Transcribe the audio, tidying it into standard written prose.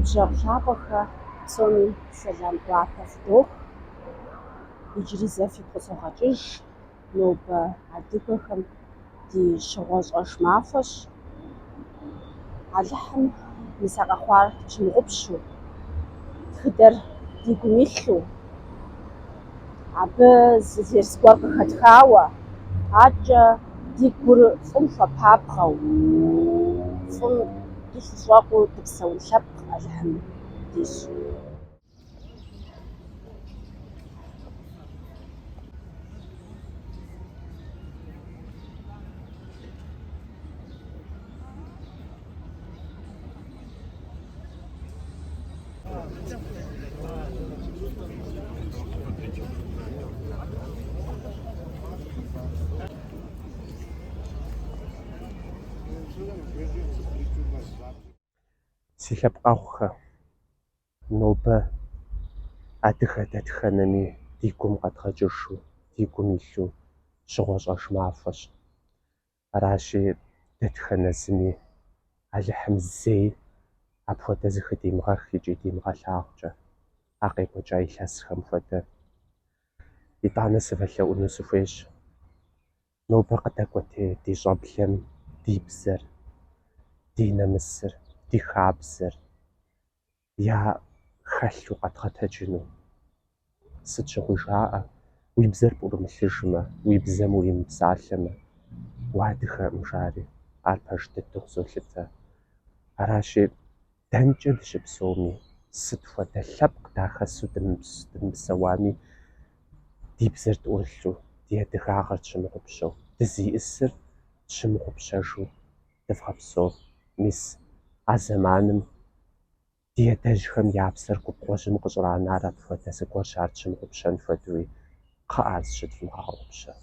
ныбжьэгъу лъапӏэхэ, псоми сэлам гуапэ фыдох. Иджыри зэ фигу къызогъэкӏыж, нобэ адыгэхэм ди щыгъуэ-щӏэж махуэщ. Алыхьым мис а къэхъуар тщымыгъупщэу, тхыдэр ди гум илъу, абы зы дерс гуэр къыхэтхауэ, адэкӏэ ди гур фӏым хуэпабгъэу, фӏым дыхущӏэкъуу дыпсэун лъэпкъ Алыхьым дищӏ. Си лъэпкъэгъухэ, нобэ адыгэ дэтхэнэми ди гум къэдгъэкӏыжу, ди гум илъу щыгъуэ-щӏэж махуэщ. Аращи, дэтхэнэ зыми Алыхьым зэи апхуэдэ зыхыдимыгъэх икӏи димыгъэлъагъукӏэ а къекӏуэкӏа илъэсхэм хуэдэ. Итӏанэ сывэлъэӏуну сыхуейщ. Нобэ къыдэкӏуэтей ди щӏэблэм ди бзэр, ди нэмысыр, ди хабзэр яхэлъу къэдгъэтэджыну. Сыт щыгъуи жаӏэ, уи бзэр пӏурымылъыжмэ, уи бзэм уримыпсалъэмэ, уадыгэкъым жари, ар пэж дыдэу къызолъытэ. Аращи, дэнкӏэ дыщыпсэуми, сыт хуэдэ лъэпкъ дахэсу дымыпсэуами, ди бзэр тӏурылъу, ди адыгагъэр тщымыгъупщэу, дызиӏысыр тщымыгъупщэжу дывгъэпсэу. Мис а зэманым ди адэжьхэм я псэр губгъуэжьым къыщӏранар апхуэдэ зыгуэрщ, ар тщымыгъупщэн хуэдэуи, кхъыӏэ ар зыщыдвмыгъэгъупщэ.